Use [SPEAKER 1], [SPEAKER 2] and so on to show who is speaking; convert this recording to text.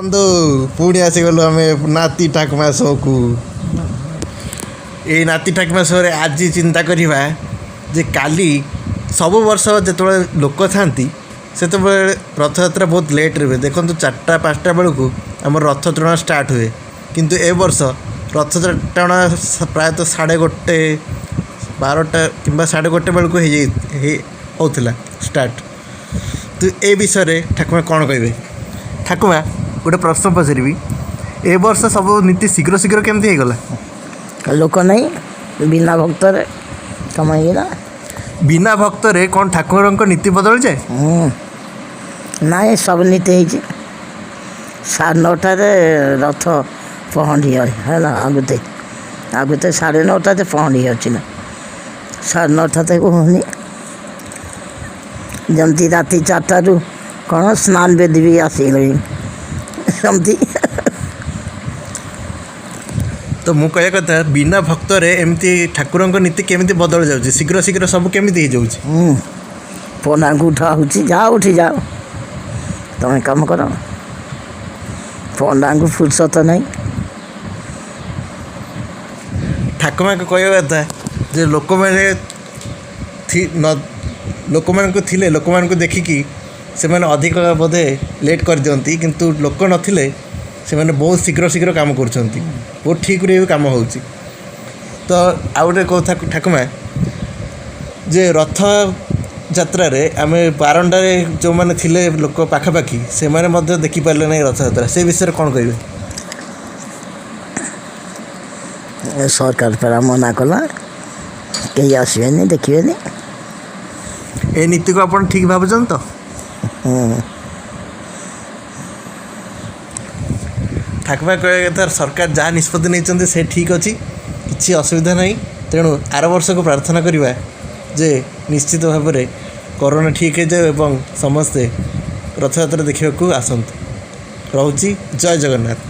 [SPEAKER 1] ବନ୍ଧୁ, ପୁଣି ଆସିଗଲୁ ଆମେ ନାତି ଠାକୁମା ଶୋକୁ। ଏଇ ନାତି ଠାକୁମା ଶୋରେ ଆଜି ଚିନ୍ତା କରିବା ଯେ କାଲି ସବୁ ବର୍ଷ ଯେତେବେଳେ ଲୋକ ଥାଆନ୍ତି ସେତେବେଳେ ରଥଯାତ୍ରା ବହୁତ ଲେଟ୍ରେ ହୁଏ। ଦେଖନ୍ତୁ, 4ଟା 5ଟା ବେଳକୁ ଆମର ରଥ ଟଣା ଷ୍ଟାର୍ଟ ହୁଏ, କିନ୍ତୁ ଏ ବର୍ଷ ରଥ ଟଣା ପ୍ରାୟତଃ 1:30, 12ଟା କିମ୍ବା 1:30 ବେଳକୁ ହେଇଯାଇ ହେଉଥିଲା ଷ୍ଟାର୍ଟ। ତ ଏ ବିଷୟରେ ଠାକୁମା କ'ଣ କହିବେ? ଠାକୁମା, ଗୋଟେ ପ୍ରଶ୍ନ ପଚାରିବି, ଏ ବର୍ଷ ସବୁ ନୀତି ଶୀଘ୍ର ଶୀଘ୍ର କେମିତି ହେଇଗଲା?
[SPEAKER 2] ଲୋକ ନାହିଁ, ବିନା ଭକ୍ତରେ କାମ ହେଇଗଲା।
[SPEAKER 1] ବିନା ଭକ୍ତରେ କ'ଣ ଠାକୁରଙ୍କ ନୀତି ବଦଳିଯାଏ?
[SPEAKER 2] ନାଇଁ, ସବୁ ନୀତି ହେଇଛି। 9:30ରେ ରଥ ପହଣ୍ଡି ହେଲା। ଆଗତେ 9:30ରେ ପହଣ୍ଡି ଅଛି ନା, 9:30ରେ ହଉନି। ଯେମିତି ରାତି 4ଟାରୁ କ'ଣ ସ୍ନାନ ବେଦୀ ବି ଆସିଗଲେଣି ସେମିତି।
[SPEAKER 1] ତ ମୁଁ କହିବା କଥା, ବିନା ଭକ୍ତରେ ଏମିତି ଠାକୁରଙ୍କ ନୀତି କେମିତି ବଦଳି ଯାଉଛି? ଶୀଘ୍ର ଶୀଘ୍ର ସବୁ କେମିତି ହେଇଯାଉଛି?
[SPEAKER 2] ପଣ୍ଡାଙ୍କୁ ଉଠା ହେଉଛି, ଯାଅ, ଉଠି ଯାଅ, ତମେ କାମ କର। ପଣ୍ଡାଙ୍କୁ ଫୁର୍ସତ ନାହିଁ।
[SPEAKER 1] ଠାକୁମାଙ୍କ କହିବା କଥା ଯେ ଲୋକମାନେ ନ ଲୋକମାନଙ୍କୁ ଥିଲେ ଲୋକମାନଙ୍କୁ ଦେଖିକି ସେମାନେ ଅଧିକ ବୋଧେ ଲେଟ୍ କରିଦିଅନ୍ତି, କିନ୍ତୁ ଲୋକ ନଥିଲେ ସେମାନେ ବହୁତ ଶୀଘ୍ର ଶୀଘ୍ର କାମ କରୁଛନ୍ତି, ବହୁତ ଠିକ୍ରେ ବି କାମ ହେଉଛି। ତ ଆଉ ଗୋଟେ କଥା ଠାକୁମା, ଯେ ରଥ ଯାତ୍ରାରେ ଆମେ ବାରଣ୍ଡାରେ ଯେଉଁମାନେ ଥିଲେ ଲୋକ ପାଖାପାଖି, ସେମାନେ ମଧ୍ୟ ଦେଖିପାରିଲେ ନାହିଁ ରଥଯାତ୍ରା, ସେ ବିଷୟରେ କ'ଣ କହିବେ?
[SPEAKER 2] ସରକାର ପରା ମନା କଲା, କେହି ଆସିବେନି, ଦେଖିବେନି।
[SPEAKER 1] ଏ ନୀତିକୁ ଆପଣ ଠିକ୍ ଭାବୁଛନ୍ତି ତ? ଠାକୁମା କହିବା କଥା, ସରକାର ଯାହା ନିଷ୍ପତ୍ତି ନେଇଛନ୍ତି ସେ ଠିକ୍ ଅଛି, କିଛି ଅସୁବିଧା ନାହିଁ। ତେଣୁ ଆର ବର୍ଷକୁ ପ୍ରାର୍ଥନା କରିବା ଯେ ନିଶ୍ଚିତ ଭାବରେ କରୋନା ଠିକ୍ ହେଇଯାଉ ଏବଂ ସମସ୍ତେ ରଥଯାତ୍ରା ଦେଖିବାକୁ ଆସନ୍ତୁ। ରହୁଛି, ଜୟ ଜଗନ୍ନାଥ।